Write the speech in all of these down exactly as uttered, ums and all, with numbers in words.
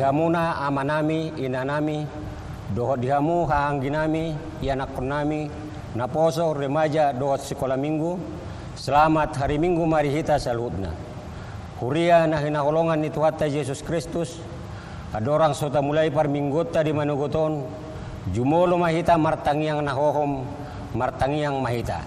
Hamuna amanami, inanami, dohot di hamu hahaangginami, ianakkonnami, naposo, remaja, dohot sikola minggu, selamat hari Minggu ma di hita saluhutna. Huria na hinaholongan ni Tuhanta Jesus Kristus, andorang so tamulai parmingguonta di manogot on, jumolo ma hita martangiang na hohom, martangiang ma hita.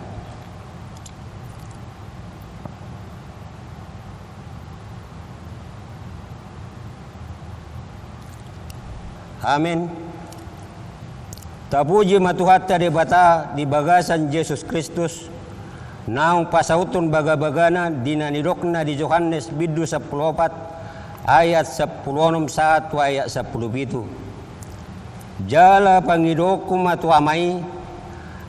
Amen. Tapuji ma Tuhanta Debata di bagasan Jesus Kristus, naung pasauthon bagabagana di na nidokna di Johannes bindu sampulu opat ayat sampulu onom sahat tu ayat sampulu pitu. Jala pangidoonku ma tu Ama i,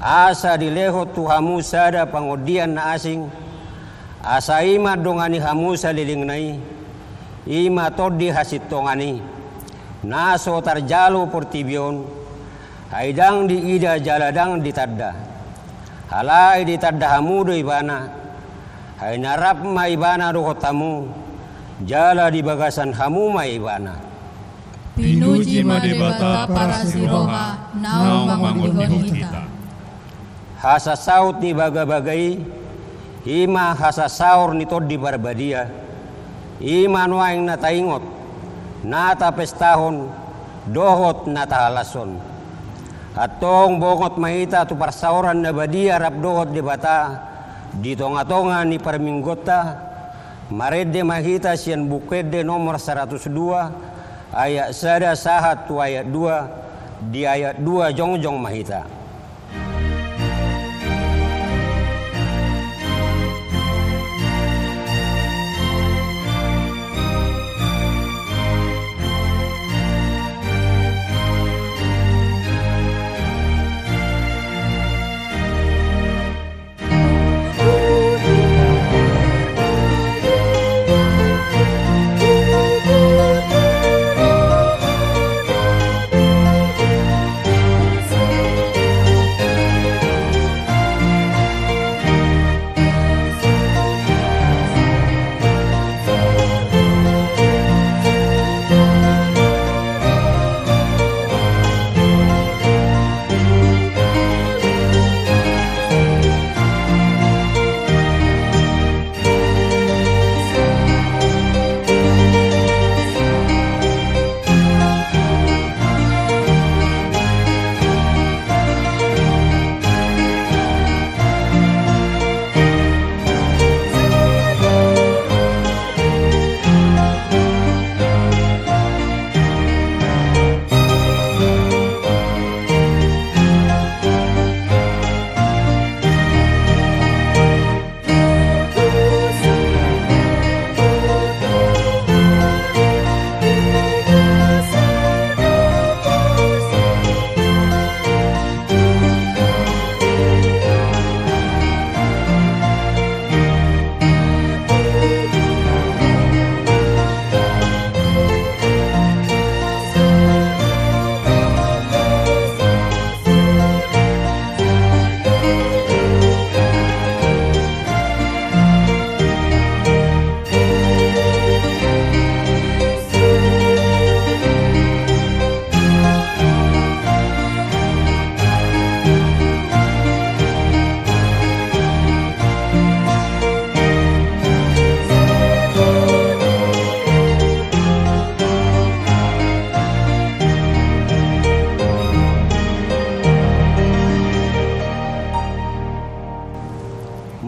asa dilehon tu hamu sada pangondian na asing, asa i mandongani hamu salelengna i, i ma Tondi hasintongan i, na so tarjalo portibi on, ai ndang diida jala ndang ditanda. Alai ditanda hamu do ibana, ai na rap ma ibana dohot hamu, jala di bagasan hamu ma ibana. Pinuji ma Debata parasiroha naung mangondihon hita. Hasasaut ni bagabaga i, i ma hasasaor ni Tondi Parbadia, i ma nuaeng na taingot, na tapestahon, dohot na tahalashon. Antong bongot ma hita tu parsaoran na badia rap dohot Debata di tongatonga ni parmingguonta, marende ma hita sian Buku Ende nomor saratus dua, ayat sada sahat tu ayat dua, di ayat dua jongjong ma hita.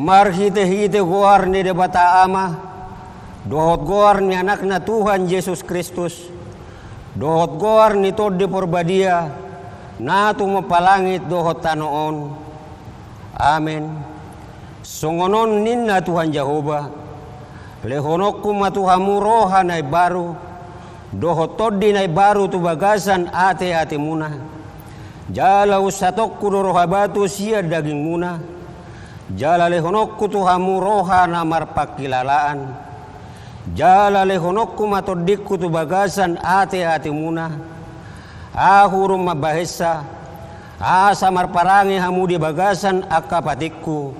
Marhitehite goar ni Debata Ama, dohot goar ni Anakna Tuhan Jesus Kristus, dohot goar ni Tondi Parbadia, na tumompa langit dohot tano on. Amen. Songon on ninna Tuhan Jahowa, lehononku ma tu hamu roha na imbaru, dohot tondi na imbaru tu bagasan ateatemuna. Jala unsatonku do roha batu sian dagingmuna, jala lehononku tu hamu roha na marpangkilalaan. Jala lehononku ma tondingku tu bagasan ateatemuna. Ahu do mambahensa, asa marparange hamu di bagasan angka patikku.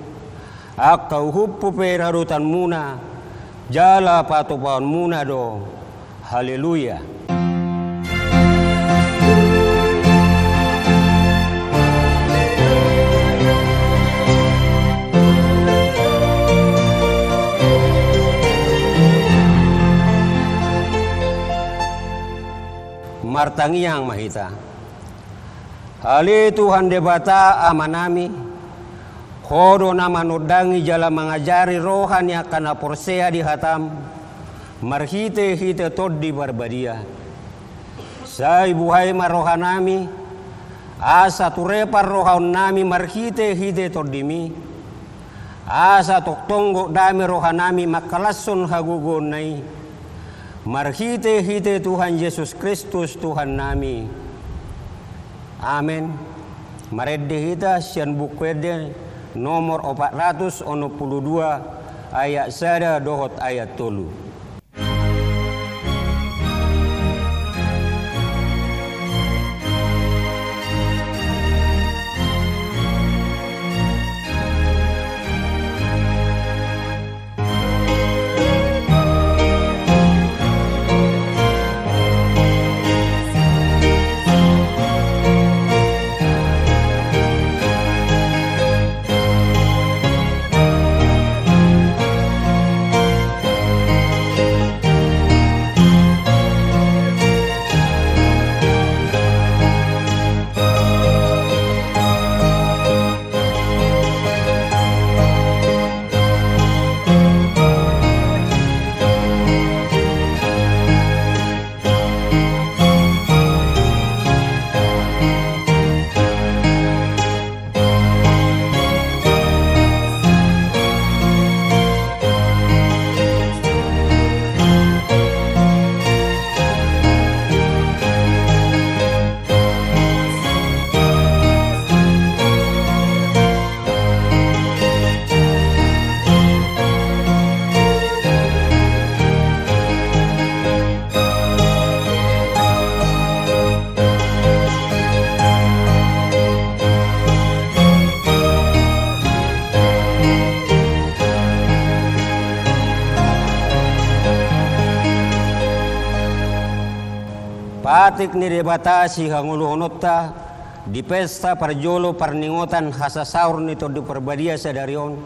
Angka uhumhu pe radotanmuna, jala patupaonmuna do. Haleluya. Martangiang ma hita. Ale Tuhan Debata Amanami, Ho do na manondangi jala mangajari roha ni angka na porsea di hataM, marhitehite Tondi Parbadia. Sai buhai ma rohanami, asa ture parrohaonnami marhitehite TondiMi, asa tongtong gok dame rohanami mangkalashon hagogoonna i, marhitehite Tuhan Jesus Kristus Tuhannami. Amen. Marende hita sian Buku Ende nomor opat ratus onom pulu dua, ayat sada dohot ayat tolu. Patik ni Debata sihangoluhononta di pesta parjolo parningotan hasasaor ni Tondi Parbadia sadari on,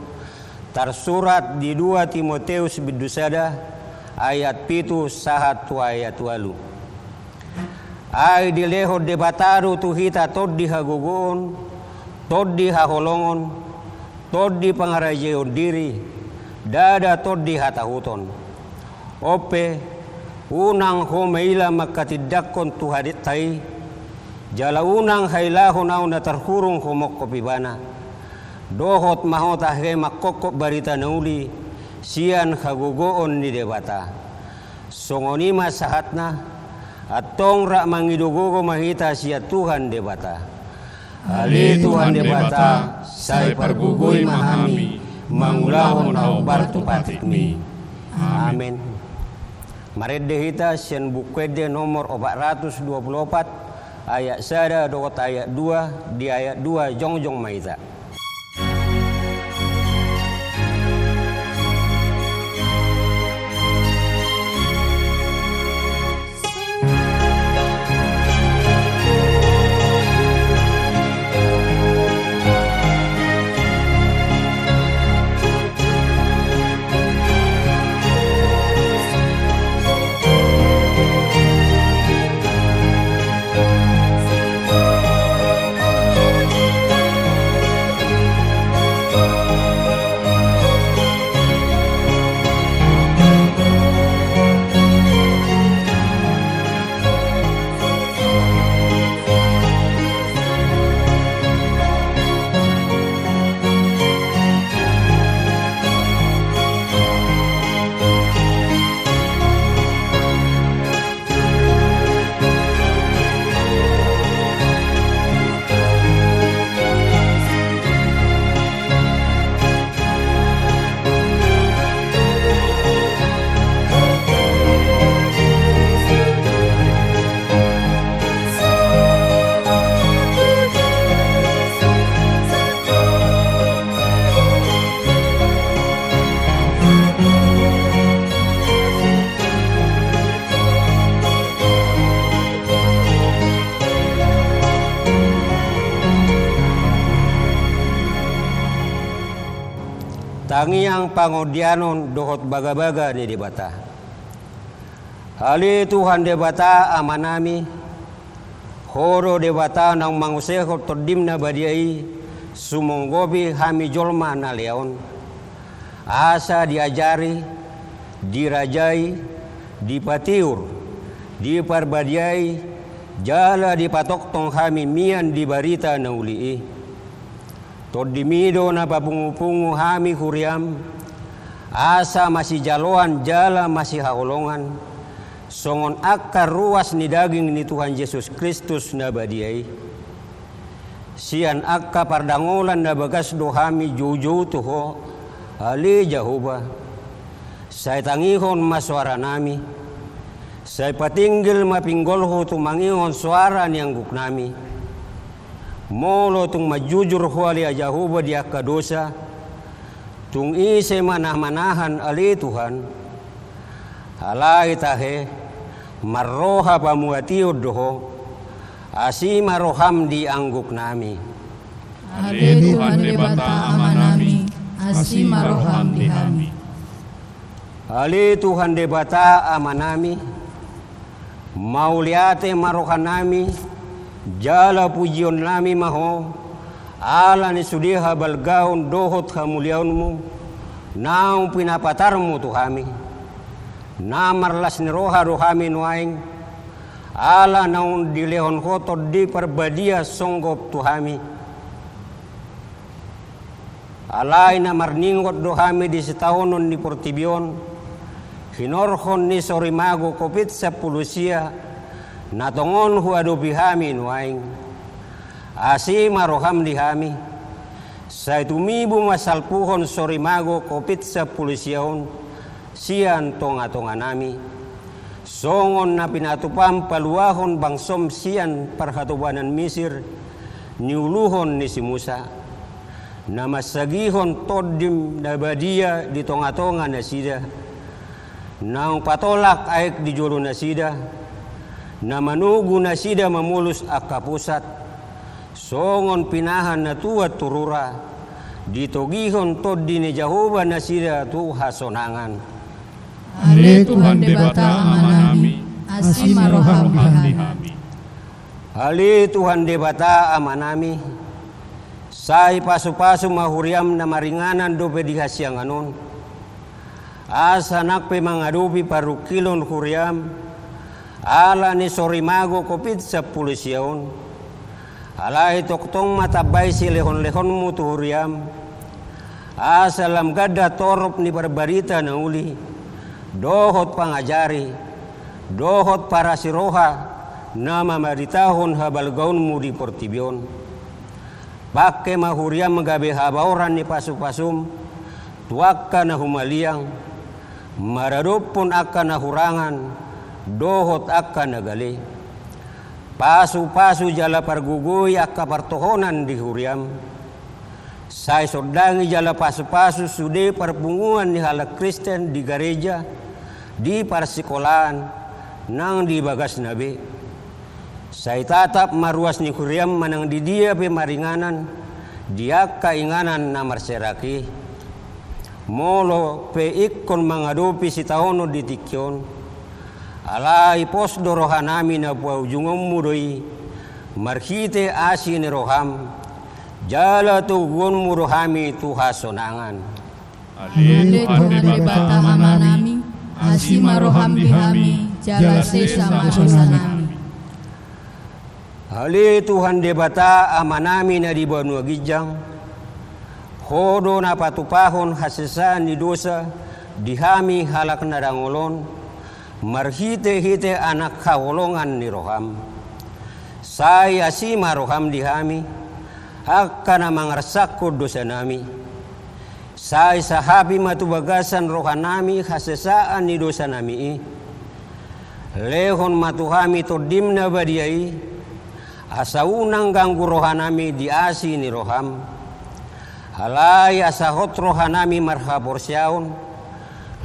tarsurat di dua Timoteus bindu sada ayat pitu sahat tu ayat ualu. Ai dilehon Debata do tu hita tondi hagogoon, tondi haholongon, tondi pangarajaion diri, ndada tondi hatahuton. On pe, unang ho maila mangkatindangkon tu hadetta i, jala unang hailahon ahu na tarhurung humongkop ibana. Dohot ma ho tahe mangkophop barita na uli sian hagogoon ni Debata. Songon i ma sahatna, antong rap mangido gogo ma hita sian Tuhan Debata. Ale Tuhan Debata, sai pargogoi ma hami mangulahon na hombar tu patikmi. Amen. Marende hita sian Buku Ende nomor opat ratus dua pulu opat, ayat sada dohot ayat dua, di ayat dua jongjong ma hita. Tangiang pangondianon dohot bagabaga ni Debata. Ale Tuhan Debata Amanami, Ho do Debata naung mangusehon Tondim na badia i sumonggopi hami jolma na lea on, asa diajari, dirajai, dipatiur, diparbadiai, jala dipatongtong hami mian di barita na uli i. Tondim i do na papungupungu hami huriam, asa masijaloan jala masihaholongan, songon angka ruas ni daging ni Tuhan Jesus Kristus na badia i. Sian angka pardangolan na bagas do hami joujou tu Ho, ale Jahowa. Sai tangihon ma soaranami. Sai patinggil ma pinggolhu tumangihon soara ni angguknami. Molo tung manjujur Ho ale Jahowa di angka dosa, tung ise ma na manahan ale Tuhan? Alai tahe, marroha pamuation do Ho, asi ma roham di angguknami. Ale Tuhan Debata Amanami, asi ma roham di hami. Ale Tuhan Debata Amanami, mauliate ma rohanami, jala pujionnami ma Ho, ala ni sude habalgaon dohot hamuliaonmu, naung pinapatarmu tu hami. Na marlas ni roha do hami nuaeng, ala naung dilehon Ho Tondi Parbadia songgop tu hami. Alai na marningot do hami di sitaonon ni portibi on, hinorhon ni sorimago Covid sampulu sia, na tongon huadopi hami nuaeng. Asi ma roham di hami, sai tumibu ma salpuhon sorimago Covid sampulu sia on, sian tongatonganami. Songon na pinatupam paluahon bangsom sian parhatobanan Misir, niuluhon ni si Musa. Na mansagihon Tondim na badia di tongatonga nasida. Naung patolak aek di jolo nasida. Na manogu nasida mamolus angka pusat. Songon pinahan na tuat tu rura, ditogihon Tondi ni Jahowa nasida tu hasonangan. Ale Tuhan Debata Amanami, asi ma roham di hami. Ale Tuhan Debata Amanami, sai pasupasu ma huriam na maringanan dope di hasiangan on. Asa nang pe mangadopi parungkilon huriam, ala ni sorimago Covid sampulu sia on. Alai tongtong ma tambai silehonlehonmu tu huriam. Asa lam ganda torop ni parbarita na uli, dohot pangajari, dohot parasi roha, na mamaritahon habalgaonmu di portibi on. Pangke ma huriam gabe habaoran ni pasupasum, tu angka na humaliang, maradophon angka na hurangan, dohot angka na gale. Pasupasu jala pargogoi angka partohonan di huriam. Sai sondangi jala pasupasu sude parpunguan ni halak Kristen di gareja, di parsikolaan, nang di bagasna be. Sai tatap ma ruas ni huriam manang di dia pe maringanan, di angka inganan na marserak i. Molo pe ingkon mangadopi sitaonon di tingki on. Alai pos do rohanami na paujungonmu do i, marhite asi ni roham, jala toguonmu do hami tu hasonangan. Ale Tuhan Debata Amanami, asi ma roham di hami, jala sesa ma dosanami. Ale Tuhan Debata Amanami na di banua ginjang, Ho do na patupahon hasesaan ni dosa di hami halak na dangol on, marhitehite Anak haholongan ni roham. Sai asi ma roham di hami, angka na mangarsakkon dosanami. Sai sahapi ma tu bagasan rohanami hasesaan ni dosanami i. Lehon ma tu hami Tondim na badia i, asa unang ganggu rohanami di asi ni roham. Alai asa hot rohanami marhaporseaon,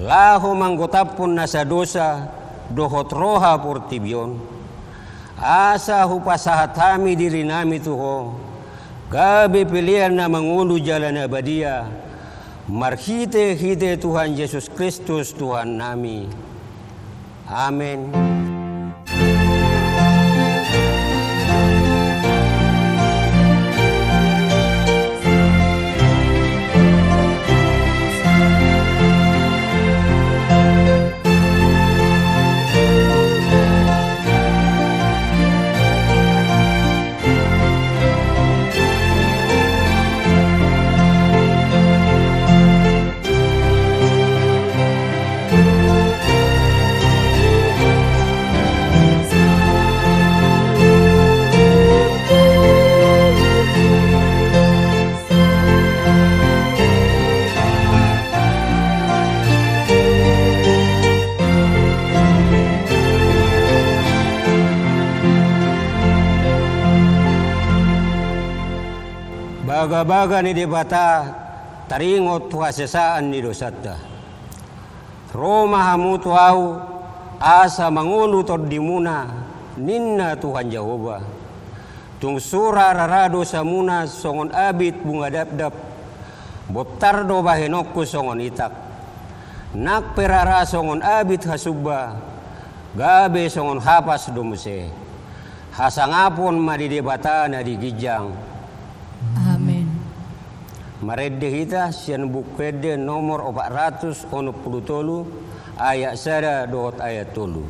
laho manggotaphon nasa dosa dohot roha portibi on. Asa hupasahat hami dirinami tu Ho, gabe pelean na mangolu jala na badia, marhitehite Tuhan Jesus Kristus Tuhannami. Amen. Bagabaga ni Debata taringot tu hasesaan ni dosanta. Ro ma hamu tu Ahu, asa mangolu tondimuna, ninna Tuhan Jahowa. Tung sura rara dosamuna songon abit bunga dapdap, bontar do bahenonku songon itak. Nang pe rara songon abit hasumba, gabe songon hapas do muse. Hasangapon ma di Debata na di ginjang. Amen. Marende hita sian Buku Ende nomor opat ratus onom pulu tolu, ayat sada dohot ayat tolu.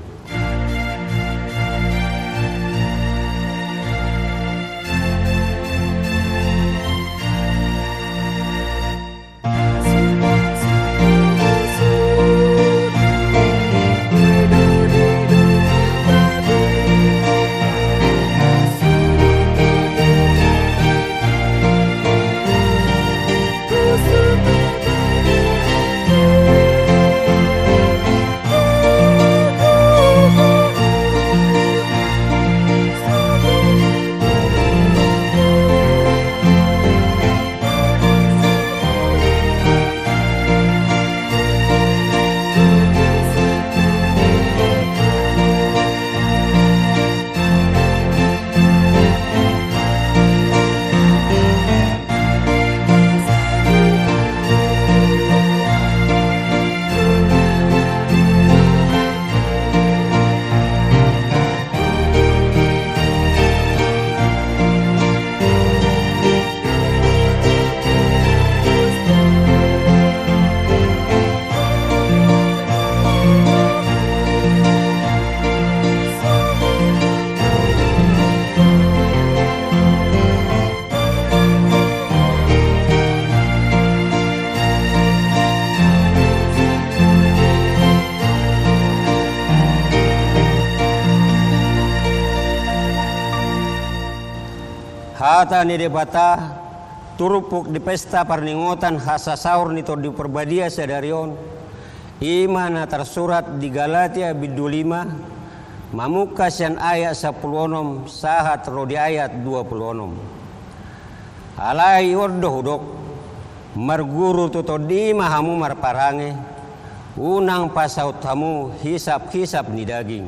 Hata ni Debata turpuk di pesta parningotan hasasaor ni Tondi Parbadia sadari on, i ma na tarsurat di Galatia bindu lima, mamungka sian ayat sampulu onom sahat ro di ayat dua pulu onom. Alai on do hudok, marguru tu Tondi ma hamu marparange, unang pasaut hamu hisaphisap ni daging.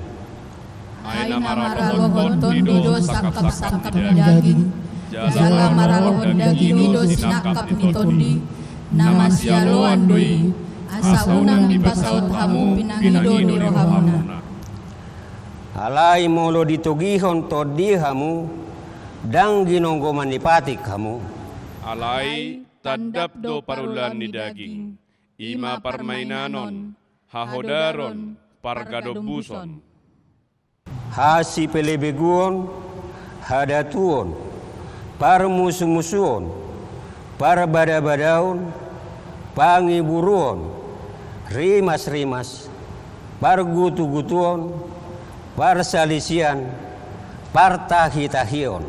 Ai na maralohon Tondi do sangkapsangkap ni daging, jala maralohon daging i do sinangkap ni Tondi, na masialoan do i, asa unang dipasaut hamu pinangido ni rohamuna. Alai molo ditogihon Tondi hamu, ndang ginonggoman ni patik hamu. Alai tandap do parulaan ni daging, i ma parmainanon, hahodaron, pargadombuson, hasipelebeguon, hadatuon, parmusumusuon, parbadabadaon, pangiburuon, rimasrimas, pargutugutuon, parsalisian, partahitahion,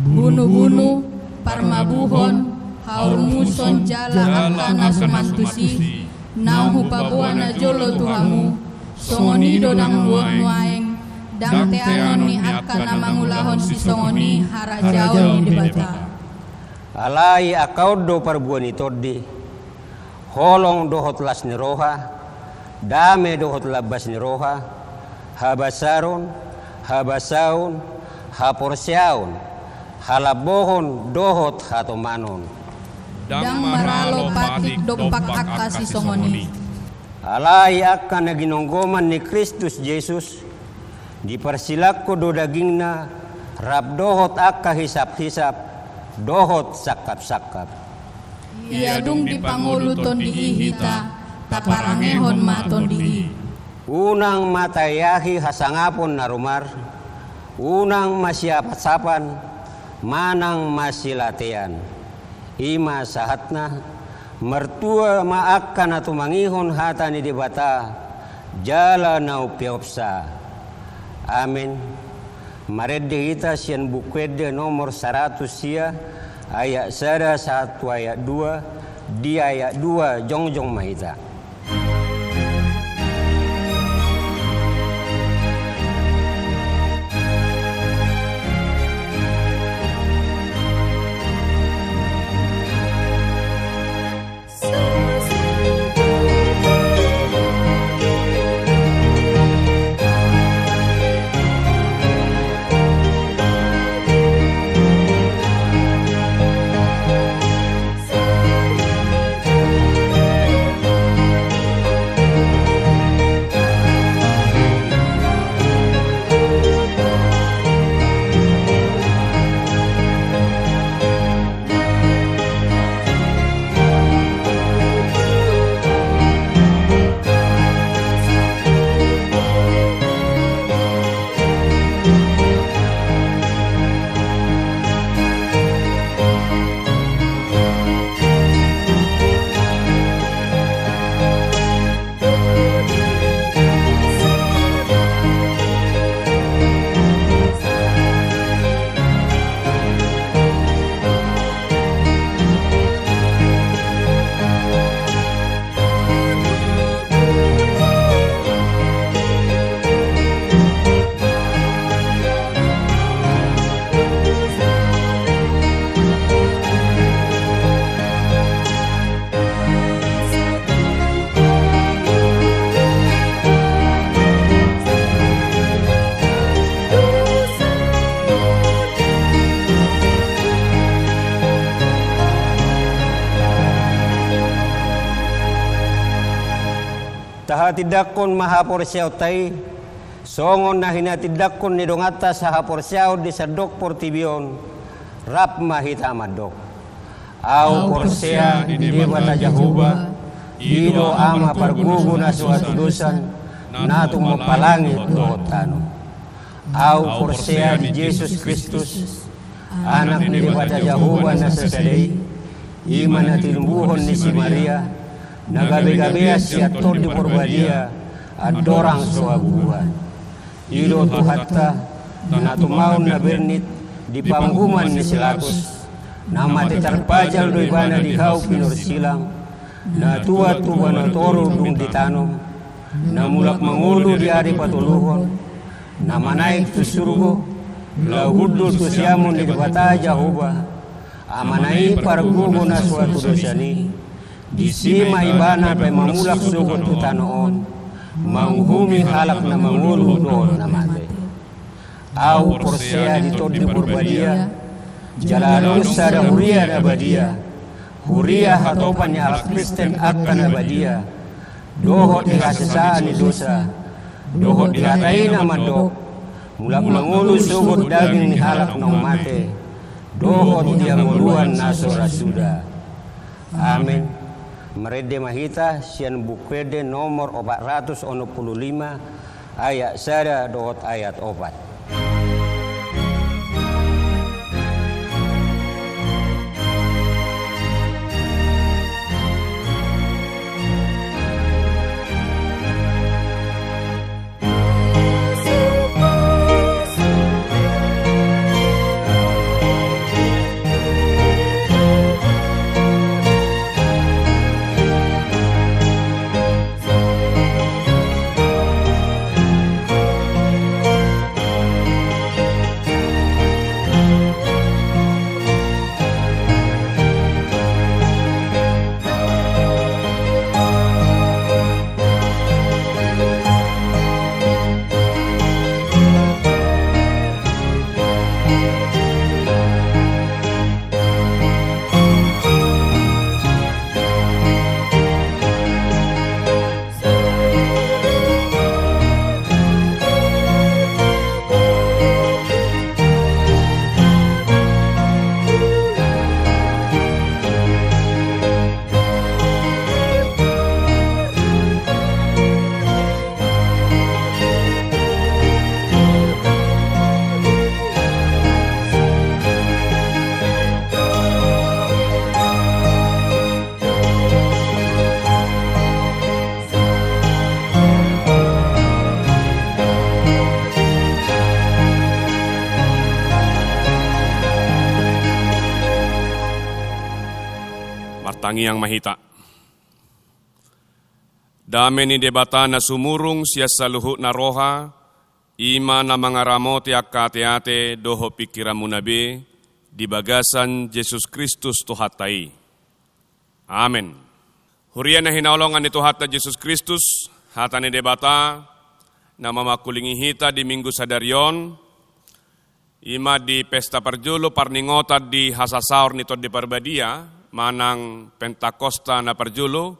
bunubunu, parmabuhon, haormuson jala angka na suman tusi, naung hupaboa najolo tu hamu, songon i do nang nuaeng, ndang teangon ni angka na mangulahon sisongon i harajaon ni Debata. Alai angka on do parbue ni Tondi: holong dohot las ni roha, dame dohot lambas ni roha, habasaron, habasaon, haporseaon, halambohon dohot hatomanon. Ndang maralo patik dompak angka sisongon i. Alai angka na ginonggoman ni Kristus Jesus, diparsilangkon do dagingna rap dohot angka hisaphisap dohot sangkapsangkap. Ia dung dipangolu Tondi i hita, taparangehon ma Tondi i. Unang ma taeahi hasangapon na rumar, unang masiapatsapan manang masilatean. I ma sahatna. Martua ma angka na tumangihon hata ni Debata jala na umpeopsa. Amen. Marende hita sian Buku Ende nomor saratus sia, ayat sada sahat tu ayat dua. Di ayat dua jongjong ma hita. Patindanghon ma haporseaonta i, songon na hinatindangkon ni donganta sahaporseaon di sandok portibi on, rap ma hita mandok. Ahu porsea di Debata Jahowa, i do Ama pargogo na so hatudosan, na tumompa langit dohot tano. Ahu porsea di Jesus Kristus, Anak ni Debata Jahowa na sasada i, i ma na tinumbuhon ni si Maria, na gabegabean sian Tondi Porbadia, andorang so habubuhan. I do Tuhanta, na tumaon na bernit di panguhuman ni si Latus, na mate tarpajal do ibana di hau pinorsilang, na tuat tu banua toru dung ditanom, na mulak mangolu di ari patoluhon, na manaek tu surgo, laho hundul tu siamun ni Debata Jahowa, Amana i pargogo na so hatudosan i, disi ma ibana pe mamulak sogot tu tano on, manguhumi halak na mangolu dohot na mate. Ahu porsea di Tondi Porbadia, jala adong sada huria na badia, huria hatopan ni halak Kristen angka na badia, dohot di hasesaan ni dosa, dohot di hata i na mandok, mulak mangolu sogot daging ni halak naung mate, dohot di hangoluan na so ra suda. Amen. Marende ma hita sian Buku Ende nomor opat ratus onom pulu lima, ayat sada dohot ayat opat. Martangiang ma hita. Dame ni Debata na sumurung sian saluhutna roha, i ma na mangaramoti angka ateate dohot pingkiranmuna be, di bagasan Jesus Kristus Tuhanta i. Amen. Huria na hinaholongan ni Tuhanta Jesus Kristus, hata ni Debata na mamangkulingi hita di Minggu sadari on, i ma di pesta parjolo parningotan di hasasaor ni Tondi Parbadia manang Pentakosta na parjolo,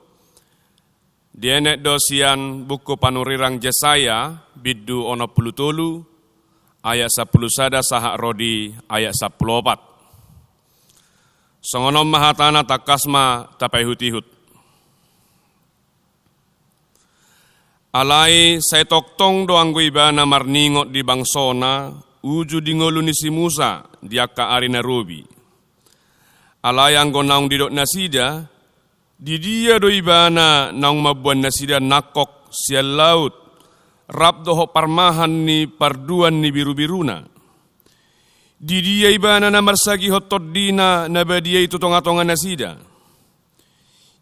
dienet do sian buku panurirang Jesaya, bindu onom pulu tolu, ayat sampulu sada sahat ro di ayat sampulu opat. Songon on ma hatana, tangkas ma tapaihutihut. Alai sai tongtong do anggo ibana marningot di bangsona, uju di ngolu ni si Musa di angka ari na robi. Alai anggo naung didok nasida, di dia do ibana naung mamboan nasida nangkok sian laut, rap dohot parmahan ni parduan ni birubiruna? Di dia ibana na marsagihon tondina na badia i tu tongatonga nasida?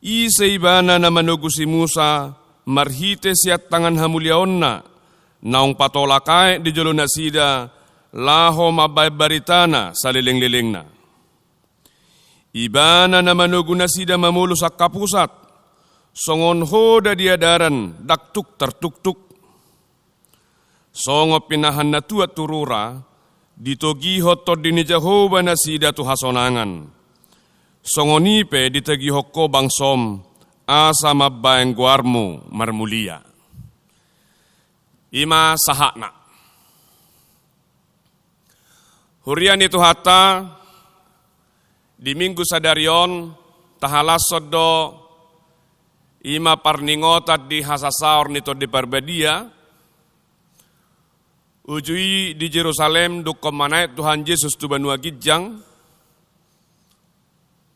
Ise ibana na manogu si Musa marhite sian tangan hamuliaonna, naung patolak aek di jolo nasida, laho mambaen baritana salelenglelengna? Ibana na manogu nasida mamolus angka pusat, songon hoda di adaran ndang tuk tartuktuk. Songon pinahan na tuat tu rura, ditogihon Tondi ni Jahowa nasida tu hasonangan. Songon i pe ditogihon ho bangsom, asa mambaen goarmu marmulia. I ma sahatna. Huria ni Tuhanta, di Minggu sadari on tahalashon do i ma parningotan di hasasaor ni Tondi Parbadia. Uju i di Jerusalem dungkon manaek Tuhan Jesus tu banua ginjang,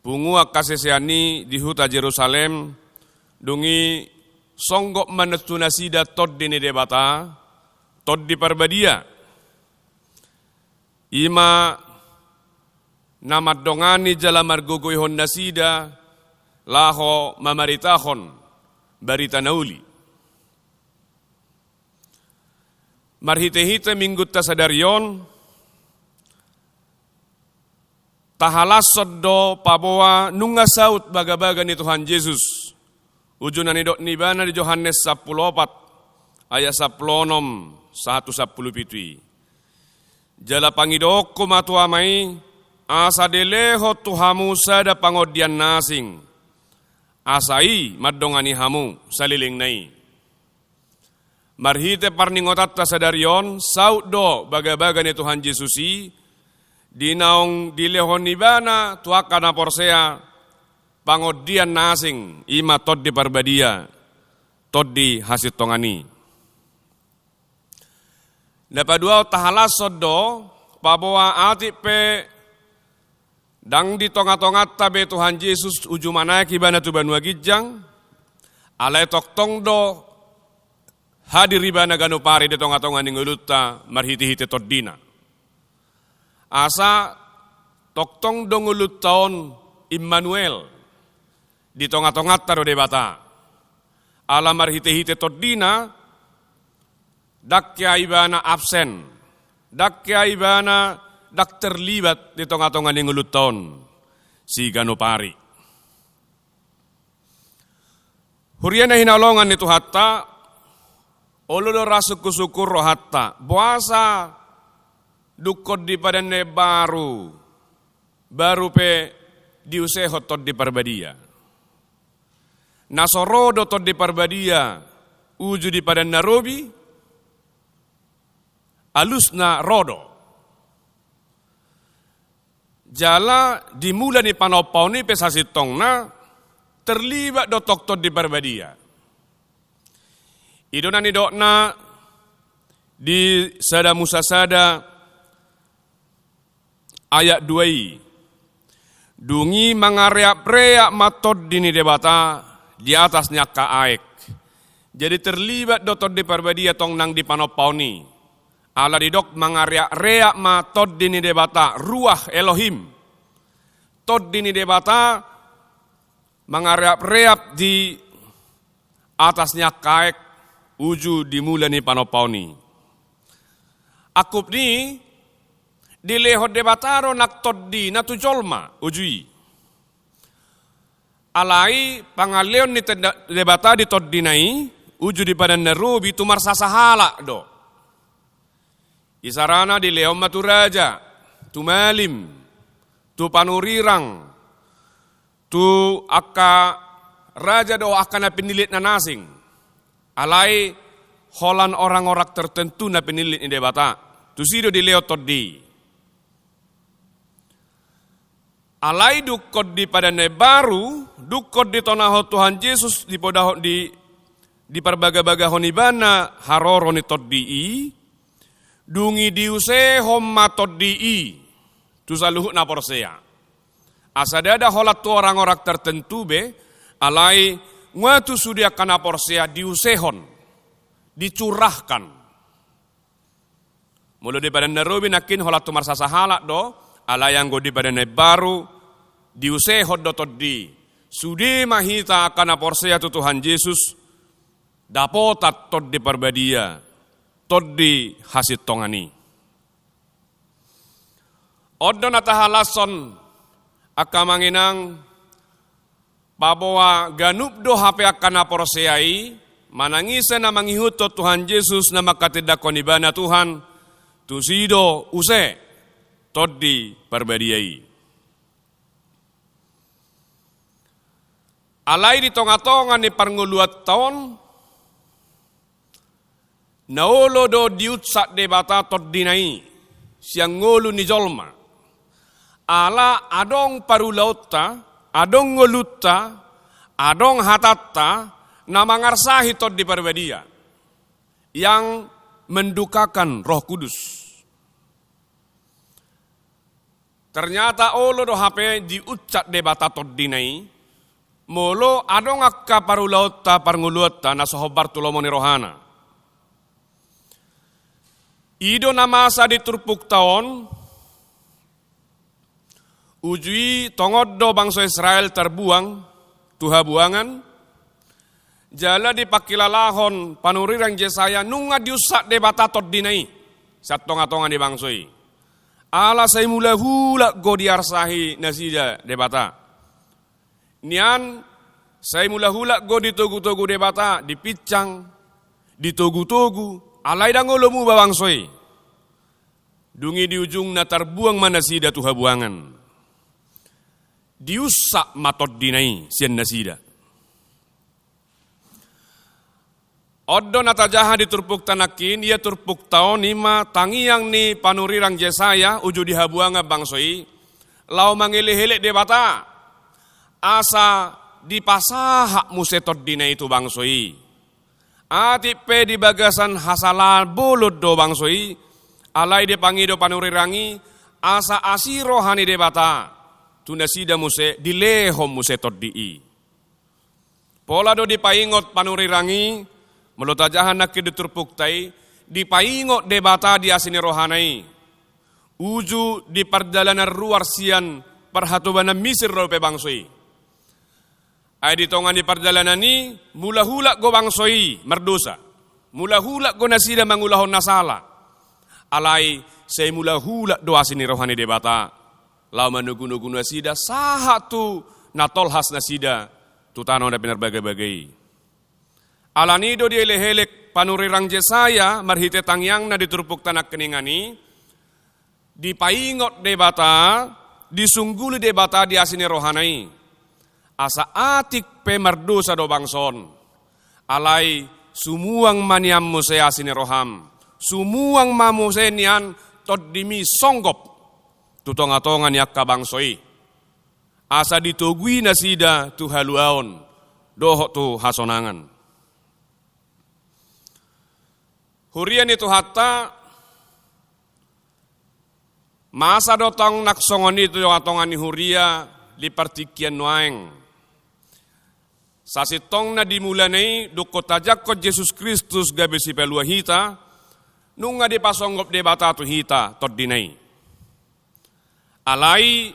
pungu angka sisean i di huta Jerusalem, dung i songgop ma tu nasida Tondi ni Debata, Tondi Parbadia. I ma na mandongani jala margogoihon nasida laho mamaritahon barita na uli. Marhitehite Minggunta sadari on, tahalashon do paboa nunga saut bagabaga ni Tuhan Jesus. Uju na nidok ni Ibana di Johannes sampulu opat, ayat sampulu onom sahat tu sampulu pitu i. Jala pangidoonku ma tu Ama i, asa dilehon tu hamu sada pangondian na asing, asa i mandongani hamu salelengna i. Marhite parningotanta sadari on, saut do bagabaga ni Tuhan Jesus i, di naung dilehon Ibana tu angka na porsea pangondian na asing, i ma Tondi Parbadia, Tondi hasintongan i. Na paduahon tahalashon do, paboa atik pe ndang di tongatonganta be Tuhan Jesus uju manaek Ibana tu banua ginjang, alai tongtong do hadir Ibana ganup ari di tongatonga ni ngolunta marhitehite Tondina. Asa tongtong do ngolunta on Immanuel, di tongatonganta do Debata. Ala marhitehite Tondina, ndang hea Ibana absen, ndang hea Ibana ndang terlibat di tongatonga ni ngolunta on siganup ari. Huria na hinaholongan ni Tuhanta, olo do ra sungkunsungkun rohanta, boasa dungkon di Padan na Imbaru, baru pe diusehon Tondi Parbadia. Na so ro do Tondi Parbadia uju di Padan na Robi? Alusna ro do. Jala di Mula ni Panompaon i pe sasintongna terlibat do tong Tondi Parbadia. I do na nidokna di Sada Musa sada ayat dua i. Dung i mangareapreap ma Tondi ni Debata di atas ni angka aek. Jadi terlibat do Tondi Parbadia tong nang di Panompaon i. Ala didok mangareapreap ma Tondi ni Debata, Ruah Elohim. Tondi ni Debata mangareapreap di atas ni angka aek uju di Mula ni Panompaon i. Angkup ni i, dilehon Debata do nang Tondina tu jolma uju i. Alai pangaleon ni Tenda-, Debata di Tondina i uju di Padan na Robi tu marsasa halak do. Isarana dilehon ma tu raja, tu malim, tu panurirang, tu angka raja dohot angka na pinillit na asing. Alai holan orang-orang tertentu na pinillit ni Debata, tusi do dilehon Tondi i. Alai dungkon di Padan na Imbaru, dungkon ditonahon Tuhan Jesus, dipodahon di, diparbagabagahon Ibana haroro ni Tondi i, dung i diusehon ma Tondi i tu saluhut na porsea. Asa ndada holan tu orang-orang tertentu be, alai nunga tu sude angka na porsea diusehon, dicurahkan. Molo di Padan na Robi nangkin holan tu marsasa halak do, alai anggo di Padan na Imbaru diusehon do Tondi i. Sude ma hita angka na porsea tu Tuhan Jesus dapotan Tondi Parbadia, Tondi hasintongan i. On do na tahalashon angka amang inang, paboa ganup do hape angka na porsea i, manang ise na mangihuthon Tuhan Jesus na manghatindanghon Ibana Tuhan, tusi do use Tondi Parbadia i. Alai di tongatonga ni parngoluanta on, Na olo do diunsat Debata tondina i sian ngolu ni jolma. Ala adong parulaonta, adong ngolunta, adong hatanta na mangarsahi Tondi Parbadia, yang mendukakan Roh Kudus. Ternyata olo do hape diunsat Debata tondina i, molo adong angka parulaonta, parngoluonta na so hombar tu lomo ni rohana. I do na masa di turpukta on, uju i tongon do bangso Israel tarbuang tu habuangan, jala dipangkilalahon panurirang Jesaya nunga diunsat Debata tondina i sian tongatonga ni bangso i. Ala sai mulak-ulak do diarsahi nasida Debata. Nian sai mulak-ulak do ditogu-togu Debata, dipinsang, ditogu-togu, alai ndang olo muba bangso i. Dung i di ujungna tarbuang ma nasida tu habuangan. Diunsat ma tondina i sian nasida. On do na tajaha di turpukta nangkin, ia turpukta on i ma tangiang ni panurirang Jesaya uju di habuangan bangso i, laho mangelehelek Debata, asa dipasahat muse tondina i tu bangso i. Atik pe di bagasan hasalaan bolon do bangso i, alai dipangido panurirang i, asa asi roha ni Debata tu nasida muse, dilehon muse tondi i. Pola do dipaingot panurirang i, molo tajaha nangkin di turpukta i, dipaingot Debata di asi ni rohana i. Uju di pardalanan ruar sian parhatobanan Misir dope bangso i. Ai di tonga ni pardalanan i, mulak-ulak do bangso i mardosa. Mulak-ulak do nasida mangulahon na sala. Alai sai mulak-ulak do asi ni roha ni Debata laho manogunogu nasida sahat tu na tolhas nasida tu tano na pinarbagabaga i. Alani i do dielehelek panurirang Jesaya marhite tangiangna di turpukta nangkiningan i, dipaingot Debata, disungguli Debata di asi ni rohana i. Asa atik pe mardosa do bangso on, alai sumuang ma nian muse asi ni roham, sumuang ma muse nian tondimi songgop tu tongatonga ni angka bangso i, asa ditogui nasida tu haluaon dohot tu hasonangan. Huria ni Tuhanta, masa do tong nang songon i tu tongatonga ni huria di partingkian nuaeng. Sasintongna di mulana i, dung hon tajangkon Jesus Kristus gabe sipalua hita, nunga dipasonggop Debata tu hita tondina i. Alai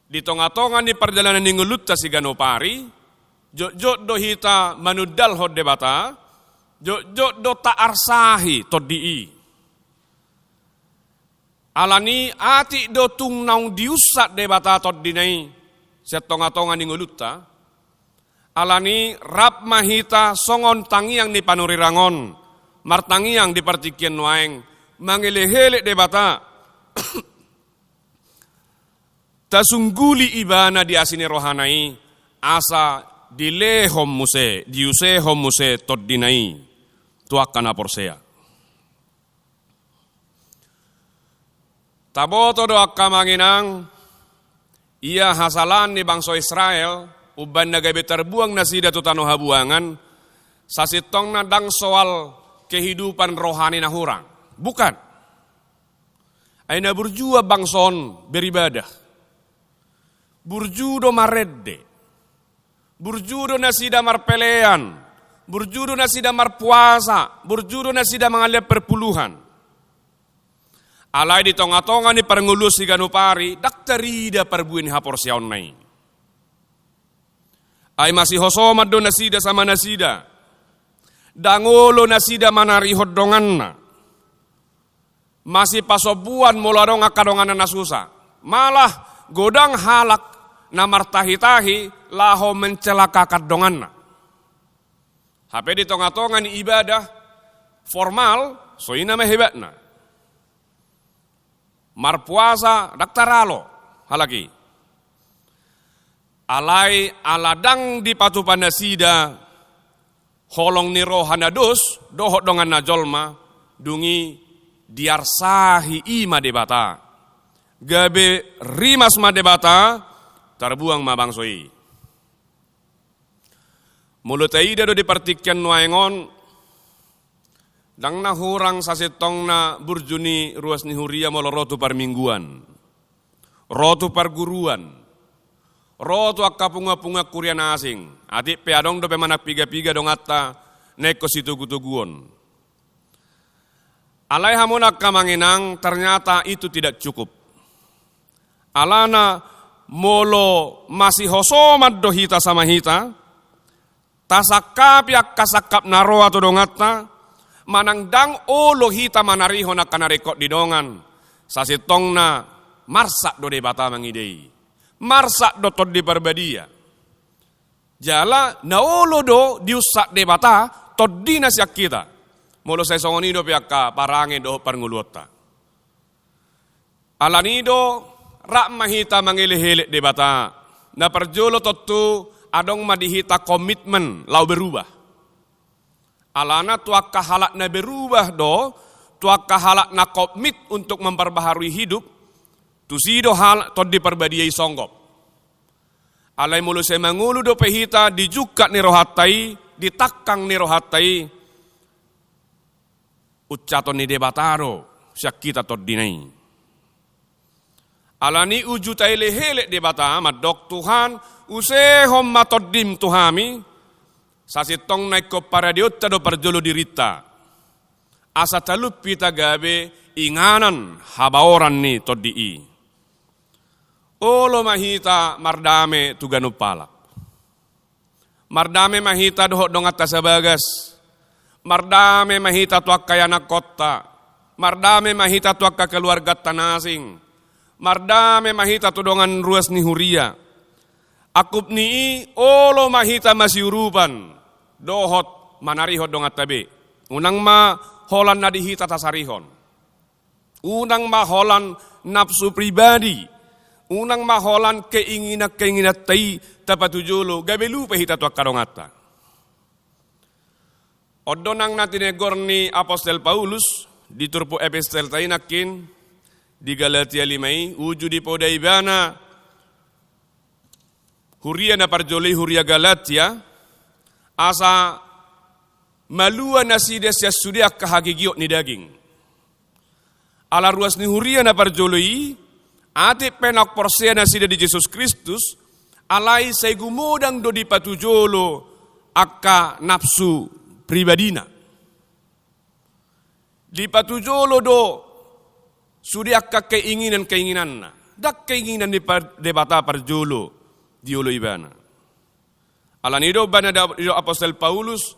di tongatonga ni pardalanan ni ngolunta siganup ari, jotjot do hita manundalhon Debata, jotjot do taarsahi tondi i. Alani i atik do tung naung diunsat Debata tondina i sian tongatonga ni ngolunta. Alani i rap ma hita songon tangiang ni panurirang on, martangiang di partingkian nuaeng, mangelehelek Debata. Tasungguli Ibana di asi ni rohana i, asa dilehon muse, diusehon muse tondina i tu angka na porsea. Taboto do angka amang inang, ia hasalaan ni bangso Israel, umbaen na gabe tarbuang nasida tu tano habuangan, sasintongna ndang soal kehidupan rohani na hurang. Bukan. Ai na burju bangso on beribadah. Burju do marende. Burju do nasida marpelean, burju do nasida marpuasa, burju do nasida mangalehon perpuluhan. Alai di tongatonga ni parngoluon siganup ari, ndang tarida parbue ni haporseaonna i. Ai masihosoman do nasida sama nasida. Ndang olo nasida manarihon donganna. Masipasombuan molo adong angka donganna na susa. Malah godang halak na martahitahi laho mencelakakan donganna. Hape di tongatonga ni ibadah formal, so i nama hebatna. Marpuasa ndang taralo halak i. Alai ala ndang dipatupa nasida holong ni roha na dos dohot donganna jolma, dung i diarsahi i ma Debata. Gabe rimas ma Debata, tarbuang ma bangso i. Molo taida do di partingkian nuaeng on, ndang na hurang sasintongna burju ni ruas ni huria molo ro tu parmingguan, ro tu parguruan, ro tu angka punguan-punguan huria na asing. Atik pe adong dope manang piga-piga donganta na ingkon sitogu-toguon. Alai hamu angka amang inang, ternyata itu tidak cukup. Alana molo masihosoman do hita sama hita, tasangkapi angka sangkap na roa tu donganta, manang ndang olo hita manarihon angka na ringkot di dongan, sasintongna marsak do Debata mangida i. Marsak do Tondi Parbadia. Jala na olo do diunsak Debata tondina sian hita. Molo sai songon i dope angka parange dohot parngoluonta. Alani do, rap ma hita mangelekelek Debata. Na parjolo tontu adong ma di hita komitmen laho berubah. Alana tu angka halak na berubah do, tu angka halak na komit untuk memperbaharui hidup, tusi do halak Tondi Parbadia i songgop. Alai molo sai mangolu dope hita di jungkat ni rohanta i, di tangkang ni rohanta i, unsaton ni Debata do sian hita tondina i. Alani uju taelekelek Debata, mandok Tuhan, usehon ma tondim tu hami, sasintongna ingkon paradeonta do parjolo dirinta. Asa talup hita gabe inganan habaoran ni Tondi i. Olo ma hita mardame tu ganup halak. Mardame ma hita dohot donganta sabagas. Mardame ma hita tu angka ianakhonta. Mardame ma hita tu angka keluarganta na asing. Mardame ma hita tu dongan ruas ni huria. Angkup ni i, olo ma hita masiurupan dohot manarihon donganta be. Unang ma holan na di hita tasarihon. Unang ma holan nafsu pribadi, unang ma holan keinginan-keinginanta i tapatujolo, gabe lupa hita tu angka donganta. On do nang na tinegor ni Apostel Paulus di turpuk epistelta i nangkin, di Galatia lima i, uju dipoda ibana huria na parjolo i, huria Galatia, asa malua nasida sian sude angka hagigiot ni daging. Ala ruas ni huria na parjolo i, atik pe naung porsea nasida di Jesus Kristus, alai sai gumodang do dipatujolo angka nafsu pribadina. Dipatujolo do sude angka keinginan-keinginanna. Ndang keinginan ni par-, Debata parjolo diolo ibana. Alani do umbahen na didok Apostel Paulus,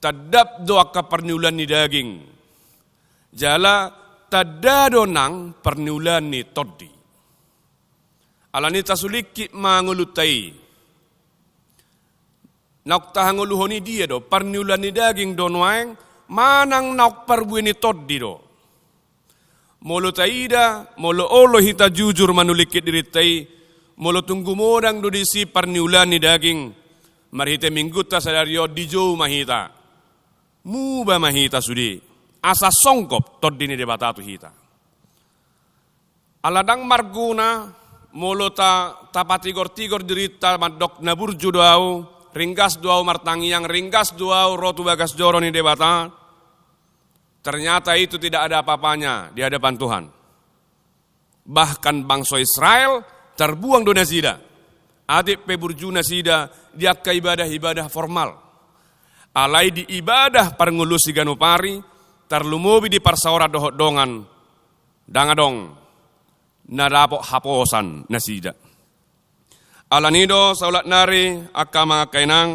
tandap do angka parniulaan ni daging. Jala tanda do nang parniulaan ni tondi. Alani tasulingkit ma ngolunta i. Naung tahangoluhon i dia do, parniulaan ni daging do nuaeng, manang naung parbue ni tondi do. Molo taida, molo olo hita jujur manulingkit dirinta i, molo tung gumodang do disi parniulaan ni daging, marhite minggunta sadari on dijou ma hita. Muba ma hita sude, asa songgop tondi ni Debata tu hita. Ala ndang marguna, molo ta, tapatigor-tigor dirinta mandok na burju do au, ringgas do au martangiang, ringgas do au ro tu bagas joro ni Debata. Ternyata itu tidak ada apa-apanya di hadapan Tuhan. Bahkan bangso Israel tarbuang do nasida. Atik pe burju nasida di angka ibadah-ibadah formal. Alai di ibadah parngoluon siganup ari, tarlumobi di parsaoran dohot dongan, ndang adong na dapot haposan nasida. Alani do saulak nari angka amang angka inang,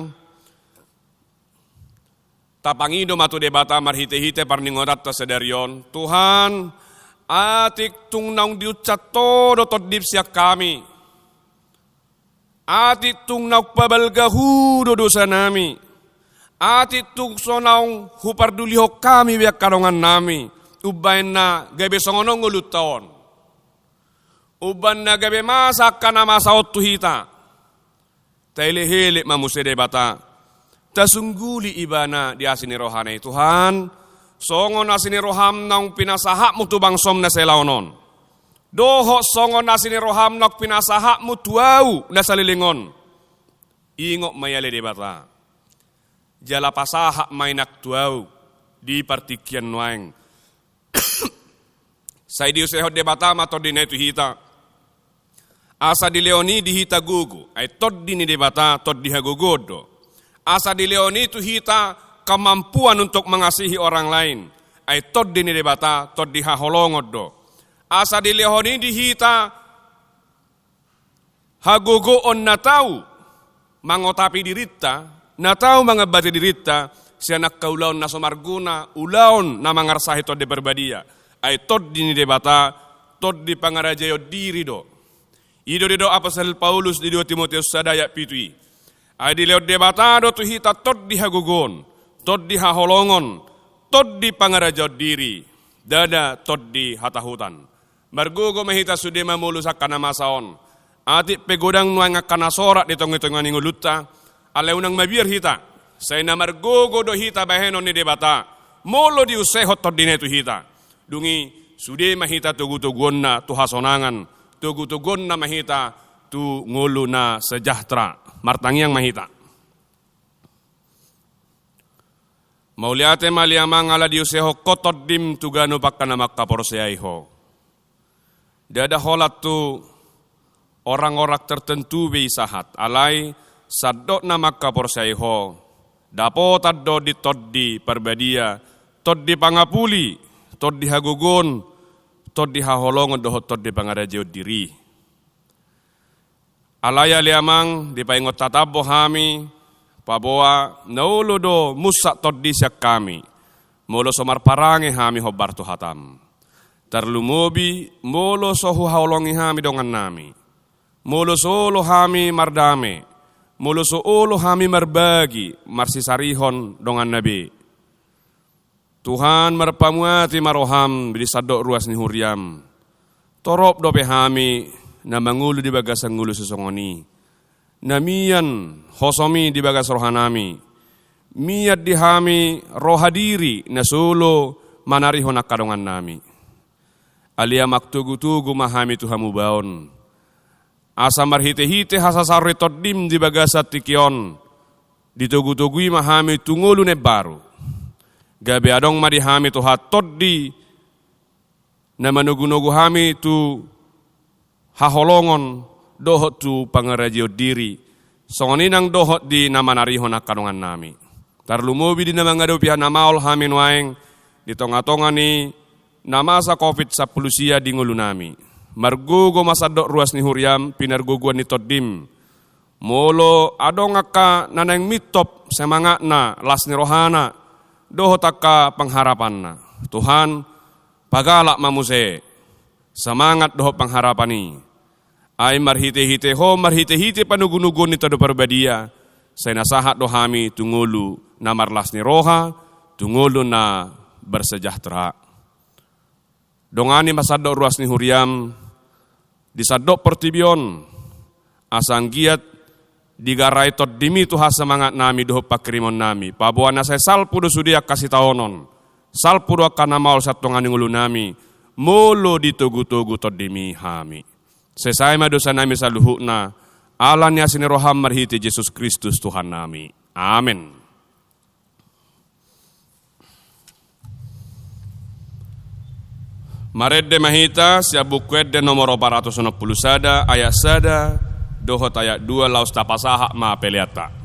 tapangido ma tu Debata marhite-hite parningotanta sadari on. Tuhan, atik tung naung diunsat Ho do tondim sian hami. Atik tung naung pabalga Ho do dosanami. Atik tung so naung hupardulihon hami be angka dongannami. Umbahen na gabe songon on ngolunta on. Umbahen na gabe masa angka na masa on tu hita. Taelek-elek ma muse Debata. Tasungguli ibana di asi ni rohana i. Tuhan, songon asi ni roham naung pinasahatmu tu bangsom na selaon on, dohot songon asi ni roham naung pinasahatmu tu ahu na saleleng on, ingot ma i ale Debata, jala pasahat ma i nang tu ahu di partingkian nuaeng. Sai diusehon Debata ma tondina i tu hita, asa dilehon i di hita gogo. Ai tondi ni Debata tondi hagogoon do. Asa dilehon i tu hita kemampuan untuk mengasihi orang lain. Ai tondi ni Debata tondi haholongon do. Asa dilehon i di hita hagogoon na tau mangotapi dirinta, na tau mangambati dirinta sian angka ulaon na so marguna, ulaon na mangarsahi Tondi Parbadia. Ai Tondi ni Debata tondi pangarajaion diri do. I do didok Apostel Paulus di dua Timoteus sada ayat pitu i. Ai dilehon Debata do tu hita tondi hagogoon, tondi haholongon, tondi pangarajaion diri, ndada tondi hatahutan. Margogo ma hita sude mamolus angka na masa on. Atik pe godang nuaeng angka na sorat di tongatonga ni ngolunta, alai unang mabiar hita, sai na margogo do hita bahenon ni Debata molo diusehon Tondina i tu hita. Dung i sude ma hita togutoguonna tu hasonangan, togutoguonna ma hita tu ngolu na sejahtera. Martangiang ma hita. Mauliate ma ale Amang ala diusehon Ho Tondim tu ganup angka na mangkaporseai Ho. Ndada holan tu orang-orang tertentu be i sahat, alai sandok na mangkaporseai Ho dapotan do di Tondi Parbadia, tondi pangapuli, tondi hagogoon, tondi haholongon dohot tondi pangarajaion diri. Alai ale Amang, dipaingot hatam do hami, paboa na olo do munsak tondi sian hami molo so marparange hami hombar tu hatam. Tarlumobi molo so huhaholongi hami dongannami, molo so olo hami mardame, molo so olo hami marbagi marsisarihon donganna be. Tuhan, marpamuati ma roham di sandok ruas ni huriam. Torop dope hami na mangolu di bagasan ngolu sisongon i. Na mian hosom i di bagas rohanami. Mian di hami roha diri na so olo manarihon angka dongannami. Ale Amang, togutogu ma hami tu hamubaon. Asa marhitehite hasasaor ni Tondim di bagasan tingki on, ditogutogu i ma hami tu ngolu na imbaru. Gabe adong ma di hami Tuhan tondi na manogunogu hami tu haholongon dohot tu pangarajaion diri, songon i nang dohot di na manarihon angka dongannami. Tarlumobi di na mangadopi na maol hami nuaeng di tongatonga ni na masa covid sampulu sia di ngolunami. Margogo ma sandok ruas ni huriam pinargogoan ni Tondim. Molo adong angka na naeng mintop semangatna, las ni rohana dohot angka pengharapanna, Tuhan, pagalak ma muse semangat dohot pengharapan i. Ai marhitehite Ho, marhitehite panogunoguon ni Tondi Parbadia, sai na sahat do hami tu ngolu na marlas ni roha, tu ngolu na bersejahtera. Dongani ma sandok ruas ni huriam di sandok portibi on, asa anggiat digarai Tondimi tu hasemangatnami dohot panghirimonnami, paboa na sai salpu do sude angka sitaonon, salpu do angka na maol sian tonga ni ngolunami, molo ditogutogu Tondimi hami. Sesa i ma dosanami saluhutna, ala ni asi ni roham marhite Jesus Kristus Tuhannami. Amen. Marende ma hita sian Buku Ende nomor opat ratus onom pulu sada, ayat sada dohot ayat dua, laos tapasahat ma peleanta.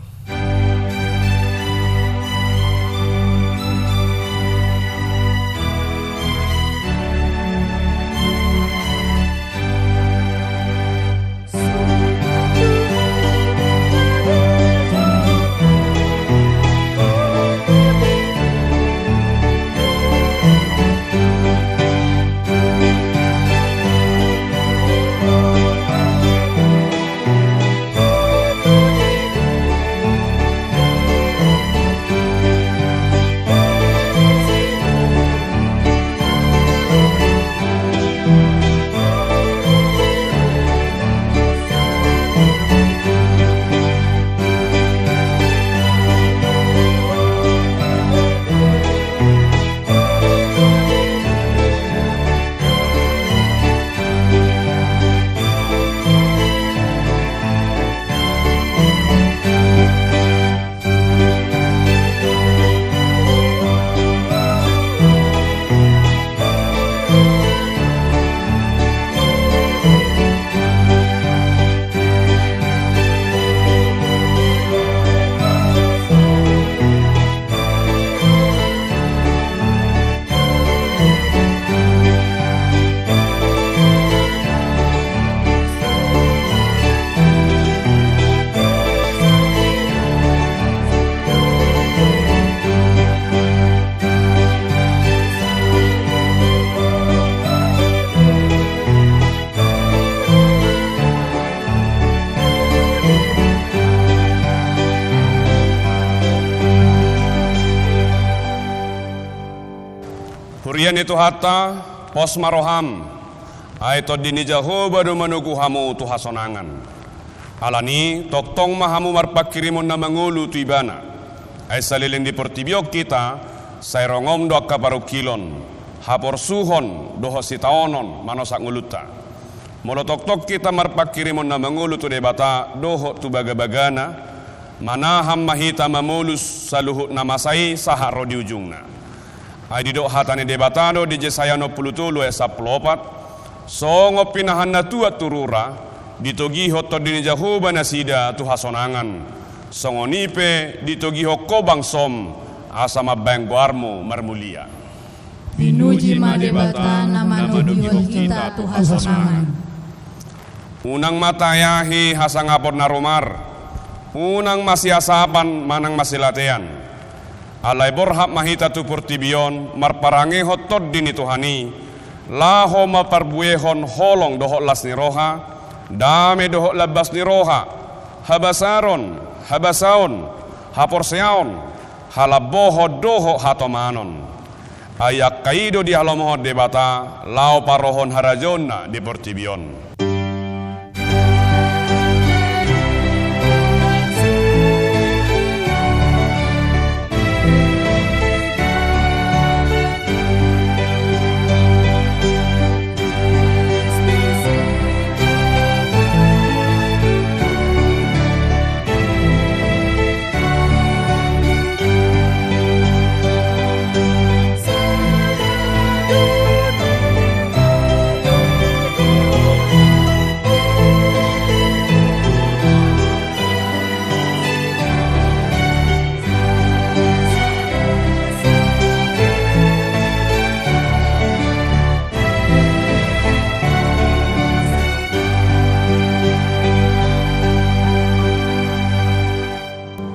Huria ni Tuhanta, pos ma roham, ai Tondi ni Jahowa do manogu hamu tu hasonangan. Alani, tongtong ma hamu marpanghirimon na mangolu tu Ibana. Ai saleleng di portibi on hita, sai rongom do angka parungkilon, haporsuhon dohot sitaonon manosak ngolunta. Molo tongtong hita marpanghirimon na mangolu tu Debata dohot tu bagabagana, manahan ma hita mamolus saluhut na masa i sahat ro di ujungna. Ai didok hata ni Debata do di Jesaya onom pulu tolu ayat sampulu opat: Songon pinahan na tuat tu rura, ditogihon Tondi ni Jahowa nasida tu hasonangan. Songon i pe ditogihon ho bangsom, asa mambahen goarmu marmulia. Pinuji ma Debata na manogihon hita tu hasonangan. Unang ma taeahi hasangapon na rumar, unang masiasapan manang masilatean. Alai borhat ma hita tu portibi on marparangehon Tondi ni Tuhan i, laho mamparbuehon holong dohot las ni roha, dame dohot lambas ni roha, habasaron, habasaon, haporseaon, halambohon dohot hatomanon. Ai angka i do dihalomohon Debata laho parohon harajaonna di portibi on.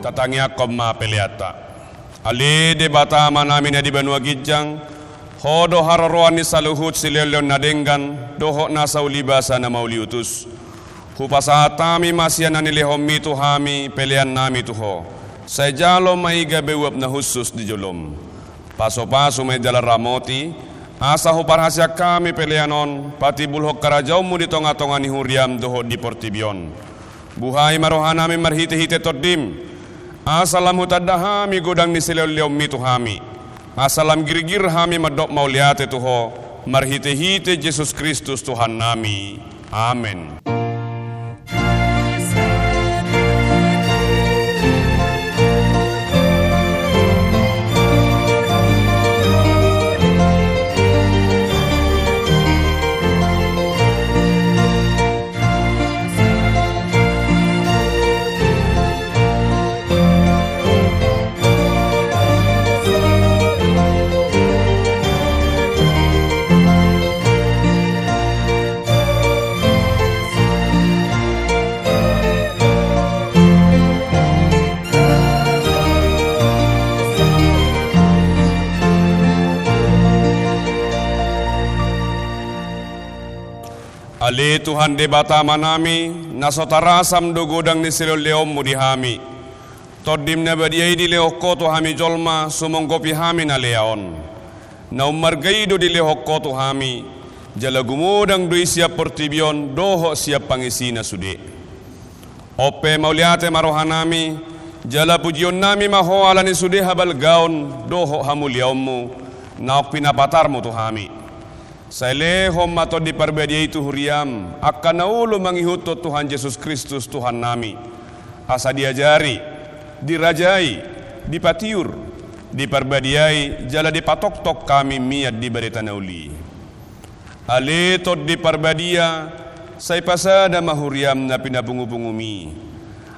Tatangiangkon ma peleanta. Ale Debata Amanami na di banua ginjang, Ho do haroroan ni saluhut sileonleon na denggan dohot nasa uli basa na mauli utus. Hupasahat hami ma sian na nilehonMi tu hami peleannami tu Ho. Sai jalo ma i gabe uap na hushus di jolom. Pasupasu ma i jala ramoti, asa huparhaseang hami pelean on patimbulhon harajaonMu di tongatonga ni huriaM dohot di portibi on. Buhai ma rohanami marhitehite TondiM, asa lam hutanda hami godang ni sileonleonMi tu hami, asa lam girgir hami mandok mauliate tu Ho, marhitehite Jesus Kristus Tuhannami. Amen. Ale Tuhan Debata Amanami, na so tarasam do godang ni sileonleonMu di hami. TondiM na badia i dilehon Ho tu hami jolma, sumonggopi hami na lea on. Na ummarga i do dilehon Ho tu hami, jala gumodang do i sian portibi on dohot sian pangisina sude. On pe mauliate ma rohanami, jala pujionnami ma Ho ala ni sude habalgaon dohot hamuliaonMu, naung pinapatarMu tu hami. Sai lehon ma Tondi Parbadia i tu huriaM, angka na olo mangihuthon Tuhan Jesus Kristus Tuhannami. Asa diajari, dirajai, dipatiur, diparbadiai, jala dipatongtong hami mian di barita na uli. Ale Tondi Parbadia, sai pasada ma huriaM na pinapungupunguMi.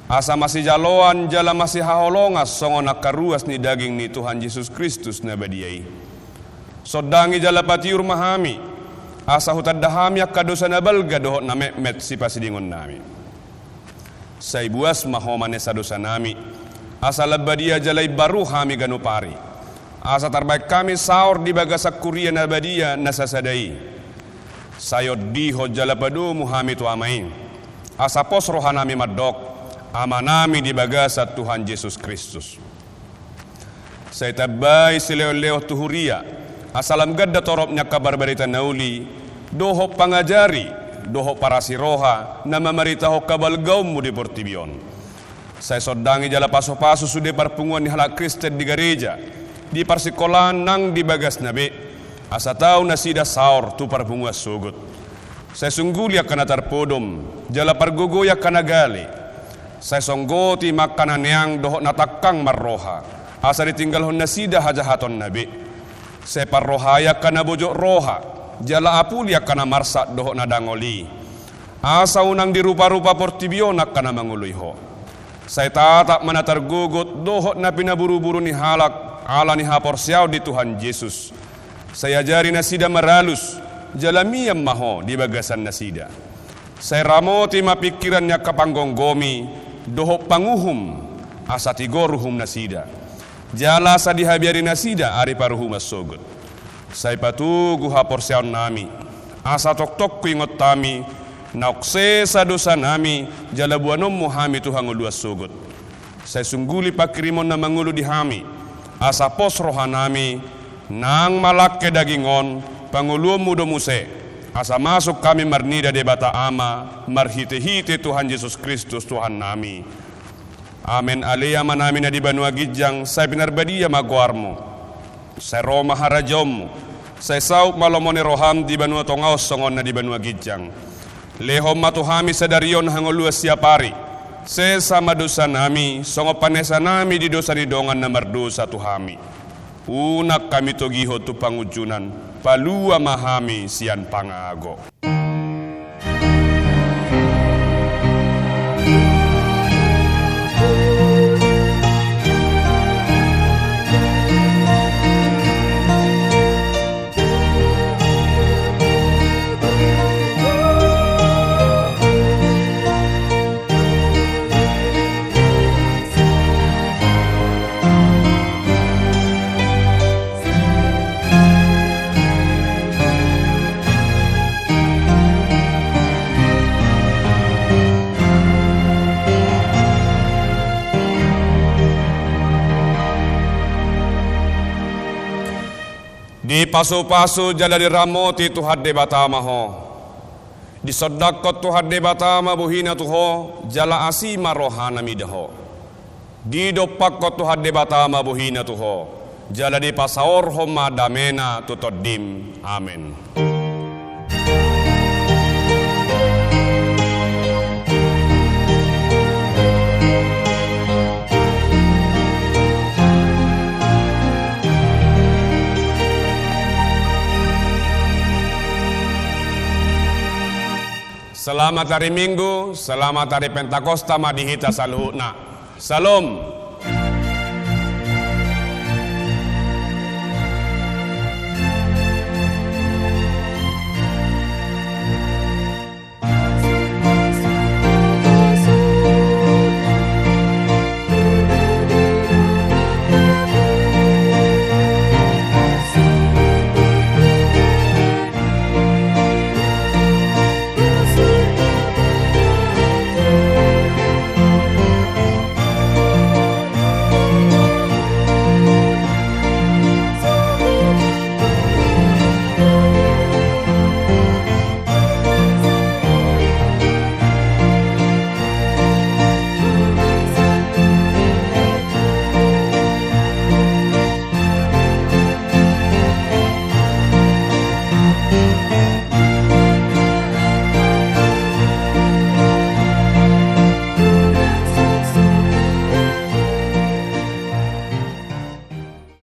Asa masijaloan jala masihaholongan songon angka ruas ni daging ni Tuhan Jesus Kristus na badia i. Sondangi jala patiur ma hami, asa hutanda hami angka dosa na balga dohot na metmet sipasidingonnami. Sai buas ma Ho manesa dosanami, asa lam badia jala imbaru hami ganup ari. Asa tarbahen hami saor di bagasan huria na badia na sasada i. Sai ondihon jala padomu hami tu Ama i. Asa pos rohanami mandok, Amanami di bagasan Tuhan Jesus Kristus. Sai tambai sileonleon tu huria, Asa lam ganda torop ni angka parbarita na uli, dohot pangajari, dohot parasi roha, na mamaritahon habalgaonmu di portibi on. Sai sondangi jala pasupasu sude parpunguan ni halak Kristen di gareja, di parsikolaan nang di bagasna be, asa tau nasida saor tu parpunguan sogot. Sai sungguli angka na tarpodom, jala pargogoi angka na gale. Sai songgoti ma angka na neang dohot na tangkang marroha, asa ditinggalhon nasida hajahatonna be. Sai parrohai angka na bojok roha, jala apuli angka na marsak dohot na dangol i. Asa unang diruparupa portibi on angka na mangoloi Ho. Sai tatap ma na targogot dohot na pinaburuburu ni halak ala ni haporseaon di Tuhan Jesus. Sai ajari nasida maralus, jala mian ma Ho di bagasan nasida. Sai ramoti ma pingkiran ni angka panggomgomi dohot panguhum, asa tigor uhum nasida. Jala asa dihabiari nasida ari paruhuman sogot. Sai patogu haporseaonnami, asa tongtong huingot hami, naung sesa dosanami, jala boanonmu hami tu hangoluan sogot. Sai sungguli pangkirimon na mangolu di hami, asa pos rohanami, nang malangke daging on, pangoluonmu do muse, asa masuk hami marnida Debata Ama, marhitehite Tuhan Jesus Kristus Tuhannami. Amen. Ale Amanami na di banua ginjang, sai pinarbadia ma goarmu. Sai ro ma harajaonmu. Sai saut ma lomo ni roham di banua tonga on songon na di banua ginjang. Lehon ma tu hami sadari on hangoluan siapari. Sesa ma dosanami, songon panesanami di dosa ni dongan na mardosa tu hami. Unang hami togihon tu pangunjunan, palua ma hami sian pangago. Dipasupasu jala diramoti Tuhan Debata ma ho. Disondangkon Tuhan Debata ma bohina tu ho, jala asi ma rohana mida ho. Didompakkon Tuhan Debata ma bohina tu ho, jala dipasaorhon ma damena tu tondim. Amen. Selamat hari Minggu, selamat hari Pentakosta ma di hita saluhutna. Salom.